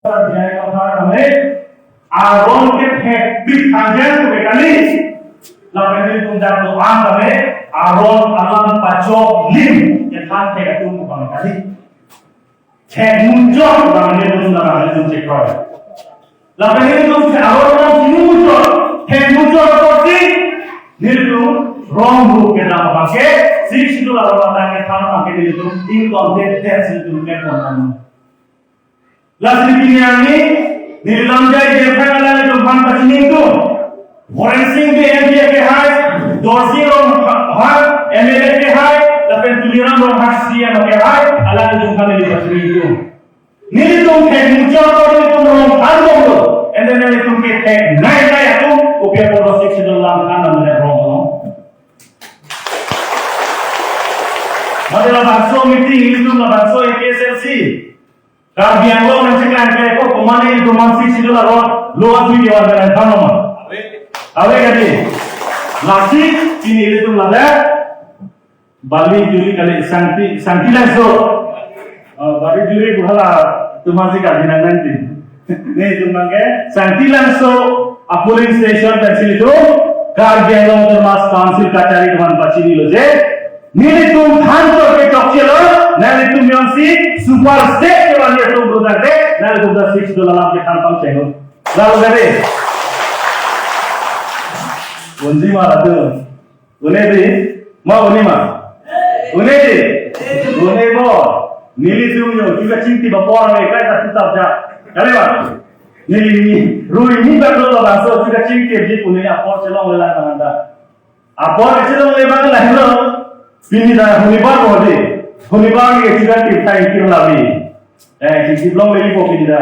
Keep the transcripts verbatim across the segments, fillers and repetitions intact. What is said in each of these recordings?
Jai Kathar tame aron kethek bik thangjan ke kali. Lapen nelitum jangdo-an tame aron alam pachok lim kethan thek atum abang kali. Thek muchot abang nelitum abang nelitum chekroi. Lapen nelitum thek aron alam chini muchot, thek muchot apotsi nelitum rong rup kedam abang ke, Sixth Schedule aron alam kethan abang ke nelitum ingkon det det si nelitum kepon nang. Lasi pini arni, neli lamjai jephan alanglitum aphan pachini tum. Horensing Bey M P akehai, Dorsing Ronghang M L A akehai, lapen Tuliram Ronghang C M akehai, alanglitum aphan neli pachini tum. Nelitum thek muchot ko nelitum rong phan bom lo. And then nelitum ke thek nai nai atum, kopi apot Sixth Schedule alam than nam rong lo. Mate labangso meeting, nelitum labangso A P H L C. Karbi Anglong nangcheklang ke ko komane ilitum Sixth Schedule aron lo atui kevan kelang thanoma. Ave kali. Lasi pini ilitum ladak Bali juri kali Sangti, Sangti Langso. Oh, Bali juri buhala tumansi kali nang nanti. Nelitum abang ke Sangti Langso a polling station pensi ilitum Karbi Anglong Autonomous Council kachari aphan pachinilo je. Nelitum thanchok kechokche lo, nanglitum jongsi super state kevan atum rudakde, nanglitum ta Sixth Schedule alam kethan pangcheng lo. Lalu tadi. Unji ma latum. Une di, ma une ma. Une di. Une bo. Nelitum yo, chuka chingti ba por me kai ta tutap ja. Kali ba? Neli ni, rui ni ba lo ba so chuka chingti ji une apor chelong le la nang da. Apor chelong le bang lahenlo. Pini ta hunibar bo di. Hunibar ni chuka chingti thai kir labi. Eh, chingti long le bo pini ta.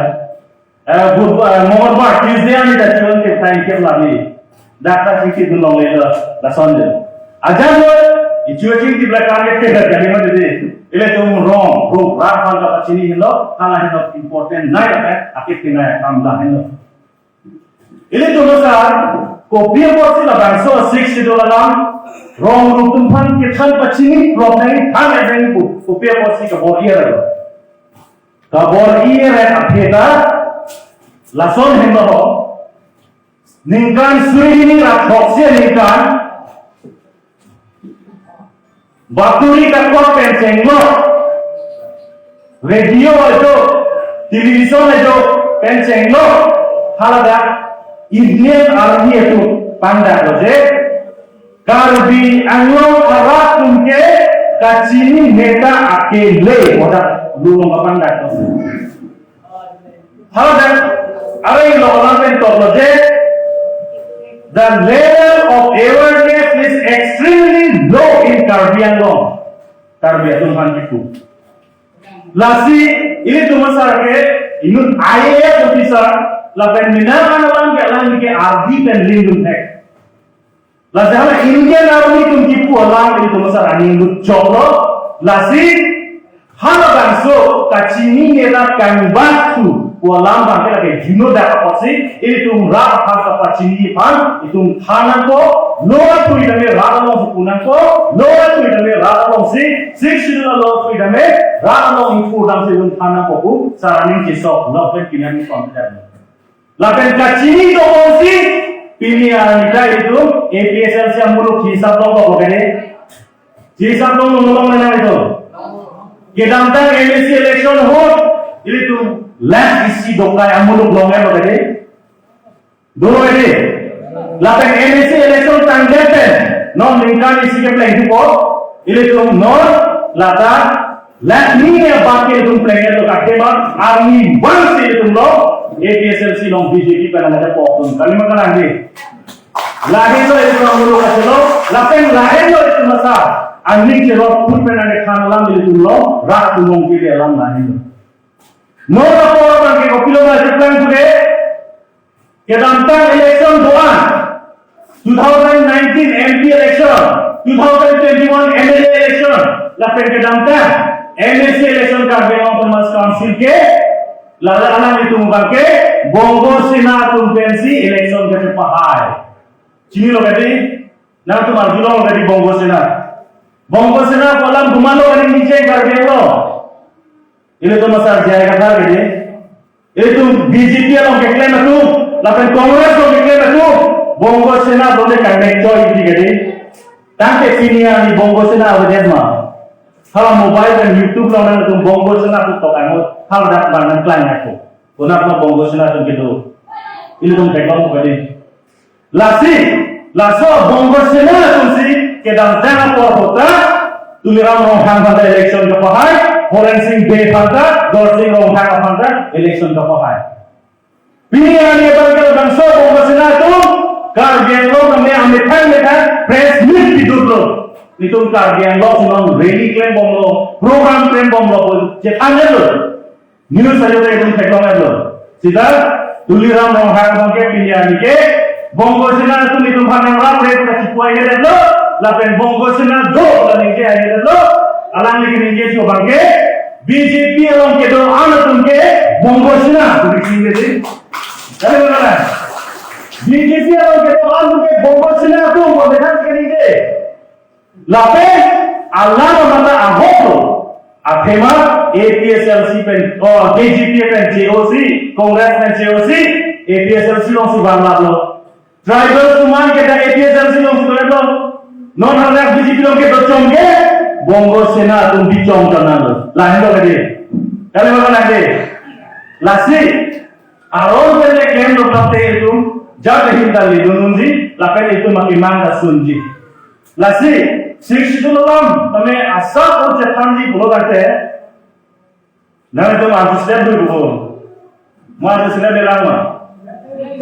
Eh, Budbar, eh, Mongolbar, Tuesday arni ta chuka chingti thai kir labi. Dak ta chingti dun long le lo, lason de. Ajan lo, ichu chingti belakang ke thek kali ma de. Ilitum rong, rong, rong aphan kapachini henlo, hala henlo important nai la, akit ke nai kam la henlo. Ilitum asar, kopi apotsi labangso Sixth Schedule alam, rong rup atum aphan kethan pachini, rong nai than nai pu, kopi apotsi kabor-i ra. Kabor-i ra apheta, lason henlo ho. Ningkan suri hini ra throksi aningkan, baturi kakot pen chenglo, radio ajo, television ajo pen chenglo, haladak Indian Army atum pangdaklo je, Karbi Anglong arat atum ke kachini neta akele, bodak lulong kapangdaklo. Haladak, are lo alam pen toklo je, the level of awareness is extremely low in Karbi Anglong. Karbi atum aphan kipu. Lasi, ilitum asar ke, inut I A S officer, lapen mina alam ke alang ke ardi pen lindun thek. Lasi hala Indian Army atum kipu alam ilitum asar aning lut choklo. Lasi halabangso kachini neta kangbat thu pu alam abang ke lake juno dak apotsi ilitum rat aphan kapachini aphan itum than nangkok, lo atui tame rat alongsi pu nangkok, lo atui tame rat alongsi Sixth Schedule lo atui tame rat along ingpu damsi itum than nangkok pu asar aning chesok lo pen pini arni pon. Lapen kachini do bom si, pini arni ta itum A P H L C amuluk hisap long kok lo kene. Hisap long long long nang itum. Kedamtang M A C election ahut, ilitum lakh isi dokai amuluk long lo kene. Do kene. Lapen M A C election tangdet pen, non ningkan isi kepleng thupo, ilitum non lata lakh hini abak ke itum pleng lo kake ma, arni abang si itum lo, A P H L C along B J P pen nangkepok atum. Kali ma kalang di. Lahenlo itum amuluk kachelo, lapen lahenlo itum asar. Aning cherot put pen nangkethan alam itum lo, rat atum along kiri alam lahenlo. Non apor abang ke kopilo ma cheplang suke, kedamtang election do-an, two thousand nineteen M P election, two thousand twenty-one M L A election, lapen kedamtang M A C election Karbi Anglong Autonomous Council ke, lala alang itum abang ke, Bongo Sena atum pensi election kachepahai. Chinilo kadi, nangtum arjulong kadi Bongo Sena. Bongo Sena pu alam komatlo kadi ningje Karbi Anglong. Ilitum asar J I Kathar kadi. Itum B J P along keklem atum, lapen Congress along keklem atum, Bongo Sena atum de kangnek choi di kadi. Tangte pini arni Bongo Sena avedet ma? Hala mobile dan YouTube along nangtum Bongo Sena atum tok angot, hala dak bang nangklang ako. Konat ma Bongo Sena atum kedo? Ilitum theklong kadi. Lasi, laso Bongo Sena atumsi kedamtang apor ahut ta, Tuliram Ronghang aphanta election kapahai, Horen Sing Bey aphanta, Dorsing Ronghang aphanta election kapahai. Pini arni abang ke labangso Bongo Sena atum, Karbi Anglong kami amethang methang press meet pidunlo. Itum Karbi Anglong along rally klembomlo, program klembomlo, pu chethanlo. News ajo ta itum theklonglo. Sita Tuliram Ronghang abang ke pini arni ke Bongo Sena atum itum aphan nangrap re pu ta chipu ahedet lo, lapen Bongo Sena do la ningje ahedet lo, alangli keningje abang ke B J P along kedo-an atum ke Bongo Sena atum keningje. Kali mana? B J P along kedo-an atum ke Bongo Sena atum, Bongo Sena keningje. Lapen alam amata ahok lo. Athema A P H L C pen, oh, K J P pen J O C, Congress pen J O C, A P H L C alongsi vanglaplo. Tribal atum an ke dak A P H L C alongsi vanglaplo. Non hala B J P along kedo chom ke, Bongo Sena atum bichom tanang lo. Lahenlo kadi. Kali mana lagi? Lasi, aron pen le klem lo pate itum, jat ahin ta lidun unji, lapen itum akemang ta sunji. Lasi, Sixth Schedule alam, tame asap o chethanji pulo tangte, nangtum arjuslep dui buko. Mo arjuslep belang ma?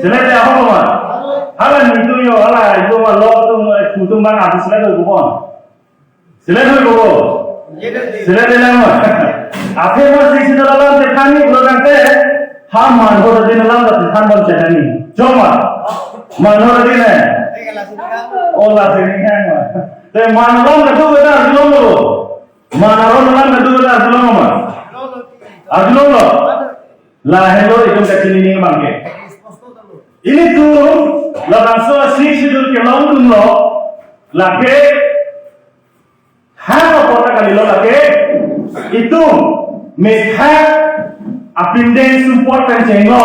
Slep de ahok ma? Hala nitu yo, hala itum ma lo atum, kutum bang arjuslep dui buko. Slep dui buko. Slep belang ma? Athema Sixth Schedule alam chethanji pulo tangte, ha manhor adin alam ta chethanbom chethanji. Choma. Manhor adin eh. Ola sini hang ma. Te man alam ta tu beta arjulong lo. Man aron alam ta tu beta arjulong ma? Arjulong lo. Lahenlo itum kachinine abang ke. Ilitum labangso Sixth Schedule kelongdunlo. Lake ha apot ta kalilo lake, itum methang apindeng sumpot pen chenglo,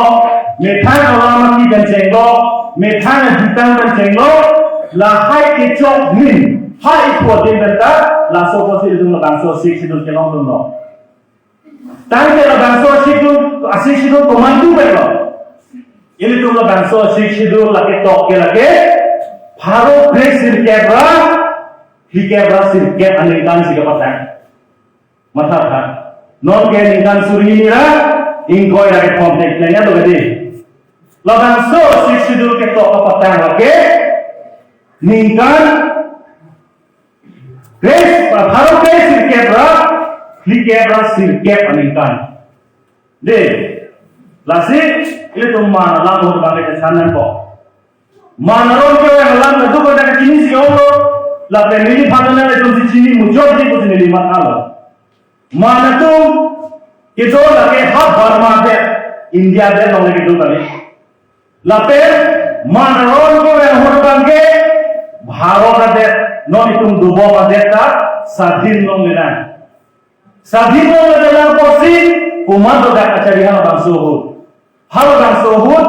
methang alam aki pen chenglo, methang ajutang pen chenglo, lahai kechok ahin, ha iphu adim pen ta, laso apotsi itum labangso Sixth Schedule kelongdunlo. Tangte labangso Sixth Schedule, a Sixth Schedule komantu pen lo? Ilitum labangso Sixth Schedule lake tok ke lake, pharo kre sirkep ra, phlikep ra sirkep aningkan si kapatang. Matha tha. Non ke ningkan suri hini ra ingkoi ra kethom thek nangya to kadi. Labangso Sixth Schedule ketok kapatang lake, ningkan kre, pharo kre sirkep ra, phlikep ra sirkep aningkan. De, lasi, ilitum man alam ahut abang ke chethan nangkok. Man aron kevang alam ta duk anta kachinisi ong lo, lapen neliphan ta nanglitum si chini mujok ji pusi neli mathalo. Man atum kedo lake ha Burma adet, India adet along le kedo kali. Lapen man aron kevang ahut abang ke Bharat adet, non itum dobom adet ta swadhin longlelang. Swadhin longlelang apotsi komat do dak kachari halabangso ahut? Halabangso ahut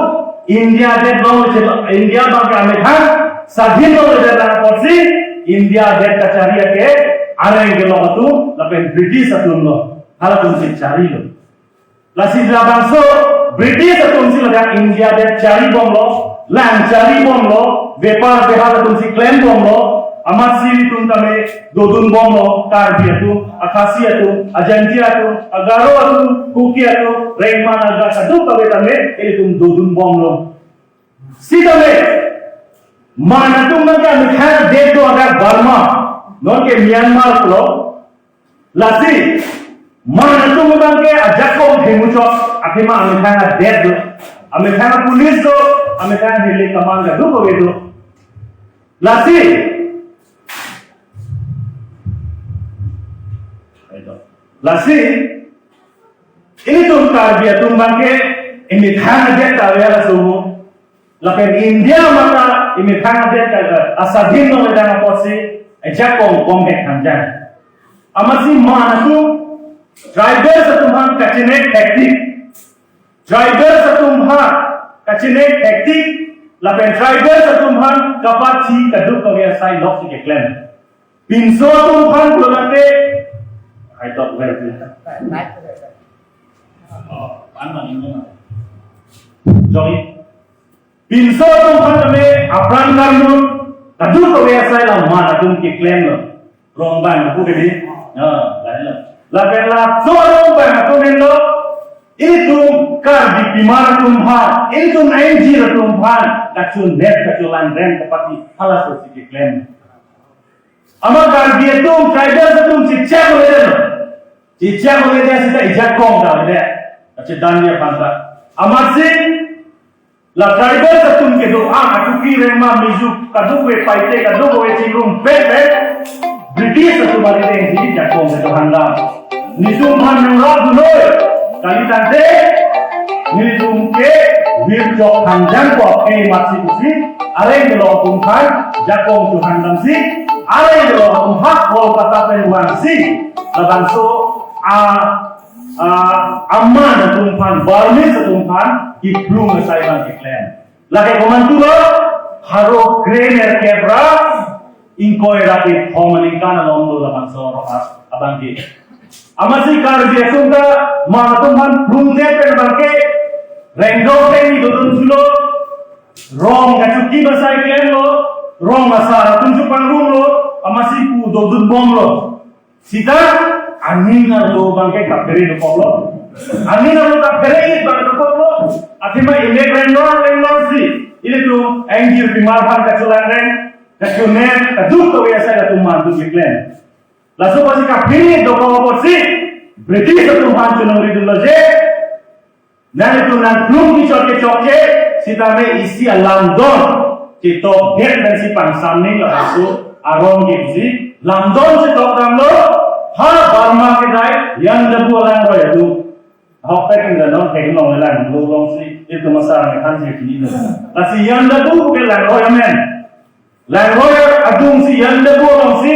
India adet along, India abang ke amethang swadhin longlelang apotsi India adet kachari ake areng kelok atum lapen British atum lo, halatum si charilo. Lasi labangso British atum si ladak India adet charibomlo, lang charibomlo, bepar behar atum si klembomlo, amatsi itum tame dodunbomlo, Karbi atum, Akhasi atum, Ajaintia atum, Agaro atum, Kuki atum, Rengma Naga atum kave tame itum dodunbomlo. Sitame man atum abang ke amethang adet do adak Burma, non ke Myanmar lo. Lasi man atum abang ke ajakong themuchot, athema amethang adet do, amethang police do, amethang hilik kaman kadokave do. Lasi, lasi, ilitum Karbi atum abang ke amethang adet ta ave laso ahut. Lapen India mata amethang adet ta, aswadhin longlelang apotsi ajakong komhek thangjang. Amatsi man atum, tribals atum aphan kachinek hektik. Tribal atum aphan kachinek hektik, lapen tribal atum aphan kapathi kaduk kave asai lok si keklem. Pinso atum aphan pulonate, hai tok ver tu. Oh, pan man ini mana? Jogi. Pinso atum aphan kami apran karjun kaduk kave asai la man atum keklem lo. Rong bang aku kedi. Ya, lain lo. Lapen laso rong bang aku men lo. Ilitum Karbi Pimar atum aphan, ilitum Ingjir atum aphan kachunet kachulan reng kapathi halaso si keklem. Amat Karbi atum, tribal atum chichak le den. Chichak le den sita ijakong ta le. Kachedan dia aphan ta. Amatsi la tribal atum kedo-an, Kuki, Rengma, Mizo, kaduk kave, Paite, kaduk kave chingrum pet pet British atum alideng si jakong kedo hangdam. Nelitum aphan nangrap dunoi. Kali tangte nelitum ke virchok hangjang ko ke matsi pusi areng kelong atum aphan jakong tu hangdam si, areng kelong atum ha Kolkata pen vangsi labangso a, a, aman atum aphan, Burmese atum aphan kiplung asai bang keklem. Lake komantu lo, haro krenerkep ra ingkoi ra kethom aningkan along lo labangso ro as abang ke. Amatsi Karbi atum ta man atum aphan plungdet pen abang ke, rengdok peng ni dodun thulo, rong kachokji asai klemlo, rong asar atum chepangrum lo, amatsi pu dodun bomlo. Sita aning arlo abang ke kaphere dokoklo. Aning arlo kaphere-et abang dokoklo. Athema imek rengdok rengdok si ilitum Ingjir Pimar aphan kachulan reng, kachunet kaduk kave asai atum man atum keklem. Laso apotsi kaphere dokok apotsi British atum aphan choningri dunlo je, nangtum nangplung kechok kechokche, sitame isi alamdon chetokdet pensi pangsamning labangso arong ke pusi lamdon chetok damlo, ha Burma kedai Yandabu alangroi atum. Ahokpet pen janon theklong lang lo long si, itum asar ne khan si kini lo. Lasi Yandabu ke langroi amen. Langroi adung si, Yandabu along si,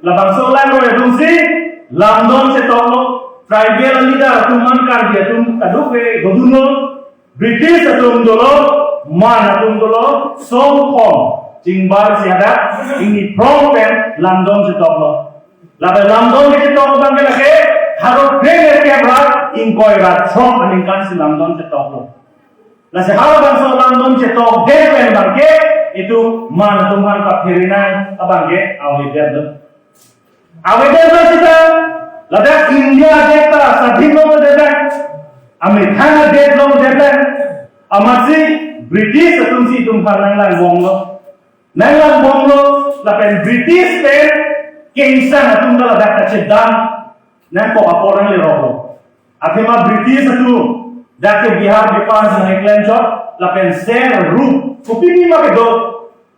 labangso langroi adung si lamdon chetoklo, tribal leader atum man Karbi atum kaduk kave dodunlo, British atum dolo, man atum dolo, songkhom chingbar si hadak ingni phrong pen lamdon chetoklo. Lapen lamdon kechetok abang ke lake haro krenerkep ra ingkoi ra throk aningkan si lamdon chetoklo. Lasi halabangso lamdon chetokdet pen abang ke itum man atum aphan kaphere nang abang ke avedetlo. Avedetlo sita, ladak India adet ta sadhin longledet, amethang adet longledet, amatsi British atum si itum aphan nanglangbomlo. Nanglangbomlo, lapen British pen kengsang atum ta ladak kachedam nangkok apor nangleroklo. Athema British atum dak ke Bihar, Bihar si nangklemchot, lapen ser rup kopi pima kedo,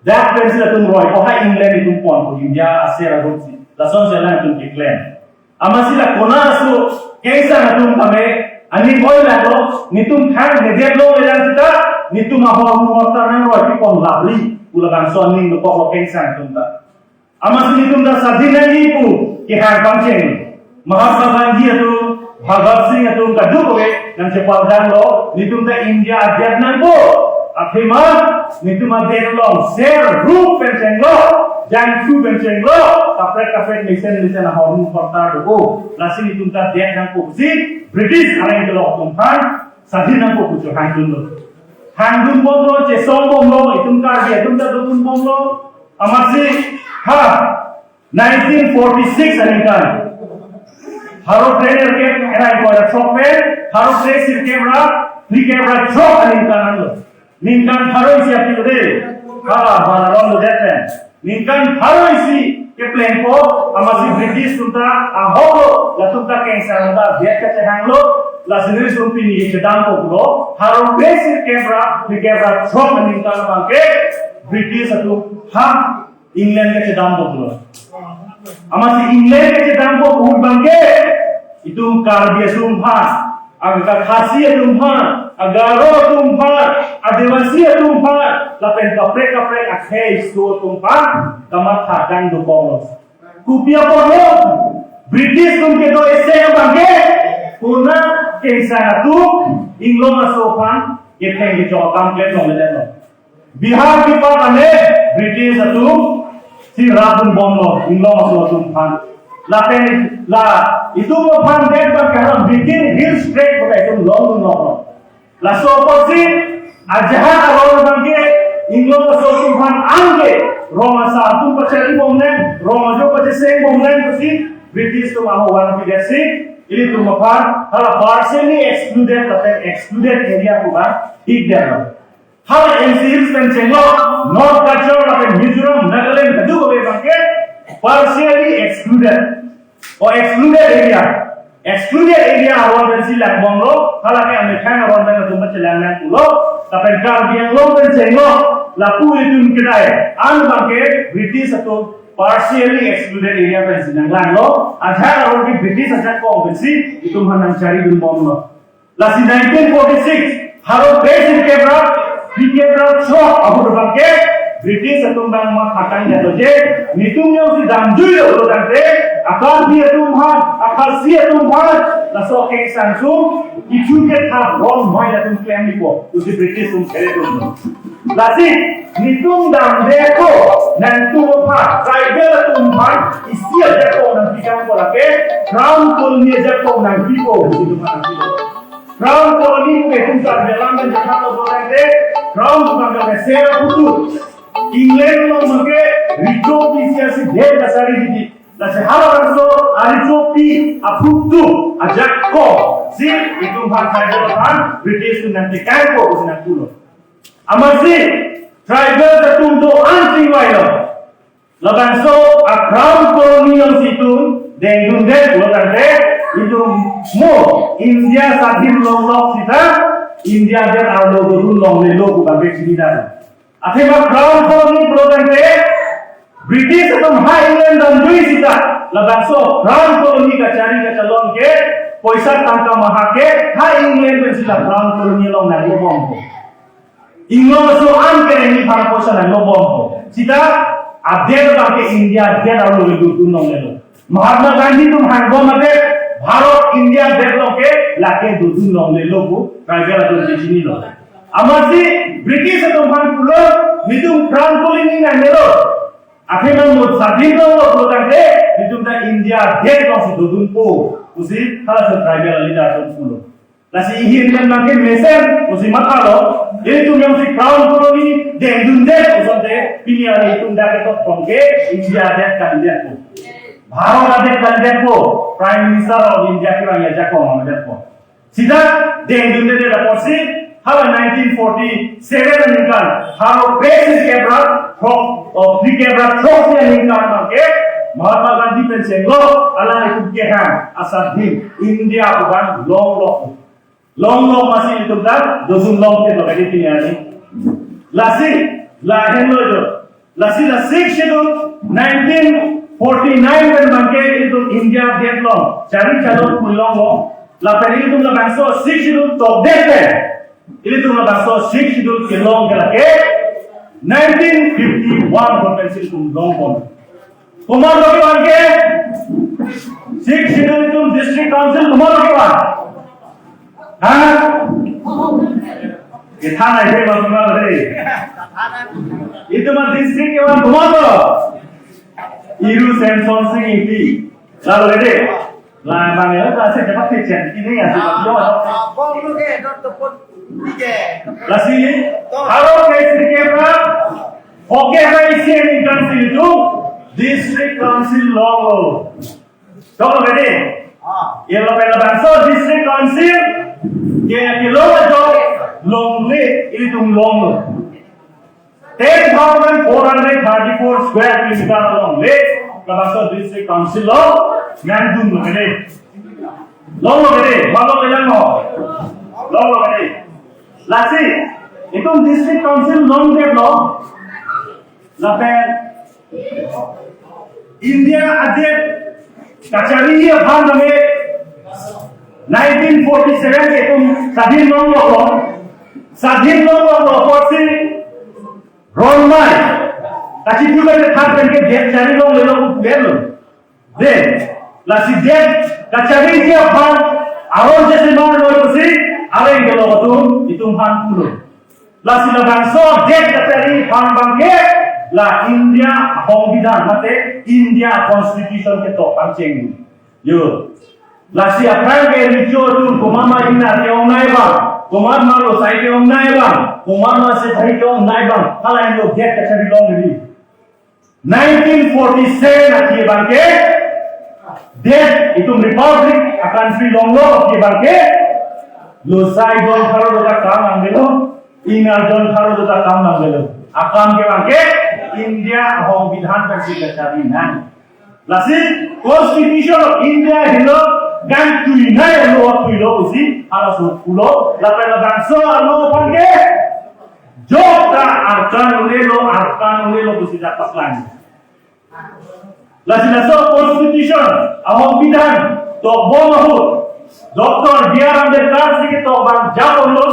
dak pensi latum roi, ko ha England itum pon ko India aser rup si. Lason si alanglitum keklem. Amatsi la konat aso kengsang atum tame aning oi lako, nelitum thang nedet longlelang sita, nelitum ahormu hortar nangroi pipon labri pu labangso aning dokoklo kengsang atum ta. Amatsi nelitum ta sadhin nangji pu kehang pangcheng. Mahatma Gandhi atum, Bhagat Singh atum kaduk kave nangchepal damlo, nelitum ta India adet nangpo. Athema nelitum adet along ser rup pen chenglo, jangthu pen chenglo, kaprek kaprek mesen mesen ahormu hortar do. Lasi nelitum ta det nangpo pusi British areng kelong atum aphan sadhin nangpo pu cho hangdunlo. Hangdunbomlo, chesongbomlo, itum Karbi atum ta dodunbomlo. Amatsi ha nineteen forty-six aningkan haro krenerkep ra ingkoi ra throk pen haro kresirkep ra phlikep ra throk aningkan lo. Ningkan pharo isi aphi de. Hala balaron lo det pen. Ningkan pharo isi keplengpo, amatsi British atum ta ahoklo, latum ta kengsang ta det kachehanglo, lasi nelitum pini kechedampo pulo, haro kresirkep ra phlikep ra throk aningkan abang ke British atum ha England kachedampo pulo. Amatsi England kachedampo pu abang ke itum Karbi atum aphan, aga Khasi atum aphan, aga Garo atum aphan, Adivasi atum aphan, lapen kaprek kaprek akhei istu atum aphan kamatha dang dokoklo. Kopi apotlo, British atum kedo isi abang ke, konat Kengsa atum inglong aso aphan ketheng kechok akam klem longledetlo. Bihar kipat ane British atum si rat dunbomlo inglong aso atum aphan. Lapen la itum aphan det abang ke hala British Hills Tract pu itum longdunlo. Laso apotsi ajahak aron abang ke inglong aso atum aphan anke rong asar atum pacharibomnang, rong ajo pachesengbomnang pusi British atum ahok vangpidetsi ilitum aphan hala partially excluded lapen excluded area pu abang hikdetlo. Hala N C Hills pen chenglok North Cachar lapen Mizoram, Nagaland kadokave abang ke partially excluded. O excluded area. Excluded area aron pensi langbomlo, hala ke amethang aron pen atum pachelang nangpulo, lapen Karbi Anglong pen chenglok lapu itum kedai an abang ke British atum partially excluded area pensi nanglanglo, ajahak aron ke British ajakong pensi itum aphan nangcharidunbomlo. Lasi nineteen forty-six, haro kre sirkep ra phlikep ra throk ahut abang ke British atum abang mathatang jatlo je, netum jongsi damjuilo pulotangte, a-Karbi atum aphan, a-Khasi atum aphan, laso kengsang sum, ichu kethap ron hoi atum klemjipo, pusi British atum kere atum. Lasi, netum damde ko, nangtum aphan, tribal atum aphan, isi ajakong nangpikang ko lake, Crown Colony ajakong nangpipo, pusi itum aphan nangpipo. Crown Colony ke itum Karbi Anglong pen jakha lo pulotangte, Crown pu abang ke sera phutu. England along abang ke richo pisi asi det kasari didi. Lasi halabangso aricho pi aphutu ajakong si itum aphan tribal aphan British atum nangtekangpo pusi nangpulo. Amatsi tribal atum do-an chingvailo. Labangso a-Crown Colony alongsi itum dengdundet pulotangte itum mo India swadhin longlok sita India adet arlo dodun longlelo pu abang ke chinidan. Athema Crown Colony pulotangte British atum ha England damjui sita labangso Crown Colony kachari kachalon ke poisa tangka maha ke ha England pensi la Crown Colony along nanglobompo. Inglong aso an kereng ni para poisa nanglobompo. Sita adet abang ke India adet arlo le dodun longlelo. Mahatma Gandhi atum hangbom adet Bharat India adet along ke lake dodun longlelo pu tribal atum kechinilo. Amatsi British atum aphan pulo, netum Crown Colony nangnelo. Akhirnya mo swadhin longlo pulotangte, netum ta India adet alongsi dodunpo pusi halaso tribal leader atum pulo. Lasi ihin pen abang ke mesen pusi mathalo, itum jongsi Crown Colony dengdundet pulote, pini arni itum dak ketok tong ke India adet kalidet po, Bharat adet kalidet po, Prime Minister of India kevang ajakong adet po. Sita dengdundet apotsi hala nineteen forty-seven aningkan, haro kre sirkep ra throk, o, phlikep ra throk si aningkan abang ke Mahatma Gandhi pen chenglok alanglitum kehang aswadhin India pu abang longlok. Longlok amatsi itum ta dodun longketlo kali pini arni. Lasi lahenlo jo. Lasi la Sixth Schedule nineteen forty-nine pen abang ke itum India adet along chari chalon pu longlo. Lapen itum labangso Sixth Schedule tokdet pen ilitum labangso Sixth Schedule kelong ke lake nineteen fifty-one pen si itum longbom. Komat lo kevan ke? Sixth Schedule itum District Council komat lo kevan? Ha? Kethan ai ke bang komat lo re. Itum a-district kevan komat lo? Iru Semson Sing Ingti. Lalo ke de. La bang ya, la se dapat kecil ini ya, sebab lo. Abang lu ke, dot tepun tiga. Lasi, haro kre sirkep ra, oke, ha isi aningkan si itum District Council longlo. Tong lo kade? Ah. Ya, lapen labangso District Council ke, kelong ajo longle, itum longlo. Ten thousand four hundred thirty-four square kilometer alongle labangso District Council along nangdunlo kade. Longlo kade, malonglelang lo. Longlo kade. Lasi, itum District Council longdetlo. Lapen India adet kachari aphan tame nineteen forty-seven ke itum swadhin longloklo. Swadhin longloklo apotsi ronmai kachipu kachethan pen ke det chari longlelo pu pulo. De, lasi det kachariji aphan Aron chesemar noi pusi areng kelok atum itum aphan pulo. Lasi labangso det kachari aphan abangke la India ahongbidhan mate India Constitution ketok pangcheng. Yo. Lasi aphrang ke recho atum komatma ingnar ke-ongnei abang, komatma losai ke-ongnei abang, komatma sepahi ke-ongnei abang, halahelo det kachari longle. Nineteen forty-seven aphi abangke, det itum republic a-country longlo aphi abangke, losai jon pharo do ta kam nanglelo, ingnar jon pharo do ta kam nanglelo. Akam ke abangke India ahongbidhan pensi kachari nang. Lasi Constitution of India helo kangtuinei alo, tuilo pusi halaso pulo, lapen labangso alo abangke jok ta arkan unelo, arkan unelo pusi ta paklang. Lasi laso Constitution ahongbidhan tokbom ahut Doctor B R Ambedkar si ketok abang japonlo,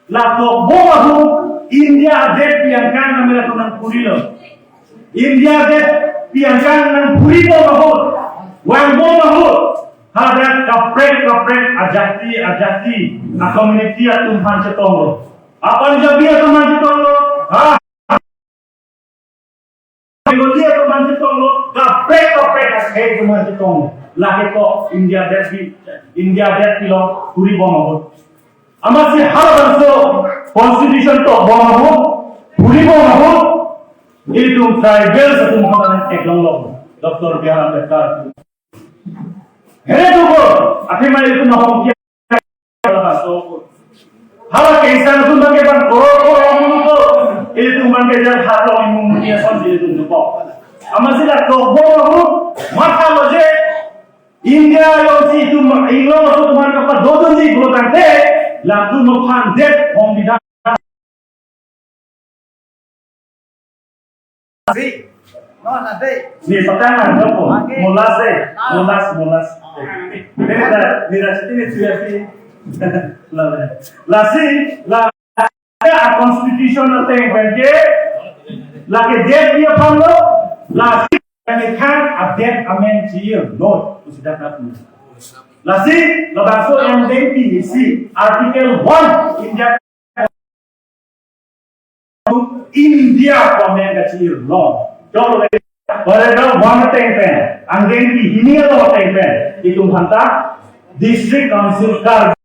la tokbom ahut India adet pi angkang nang mela kunang purilo. India adet pi angkang nang puribom ahut, vangbom ahut, hadak kaprek kaprek ajati ajati a-community atum aphan chetonglo. A-Punjabi atum aphan chetonglo. Ha Bengali atum aphan chetonglo, kaprek kaprek a-state atum aphan chetonglo. Lake to India adet pi, India adet pilo puribom ahut. Amatsi halabangso Constitution tokbom ahut, puribom ahut, itum tribal atum aphan eklonglo Doctor B R Ambedkar. Here tuko, athema itum ahong kia Hala kesan atum abangke bang koror koror mulu ko. Itum abangke jar hat lo imum dunia son si itum tupo. Amatsi la tokbom ahut mathalo je India alongsi itum inglong aso atum aphan kapadodunji pulo tangte, latum aphan det hongbidhan. Si. No, na dei. Ni patang na dong ko. Oke. Molas dei. Ah. Molas, molas. Ah. Ini ada, ni rasa ini sudah si. Lale. Lasi, la constitution ateng abangke, lake det dia aphanlo, lasi kami kan adet amen chiyerlo, sudah kami. Lasi, labangso angdengpi isi, Article one, India India amen kachirlo. Choklo, paragraph one ateng pen, angdengpi hini alo ateng pen, itum aphan ta District Council Karbi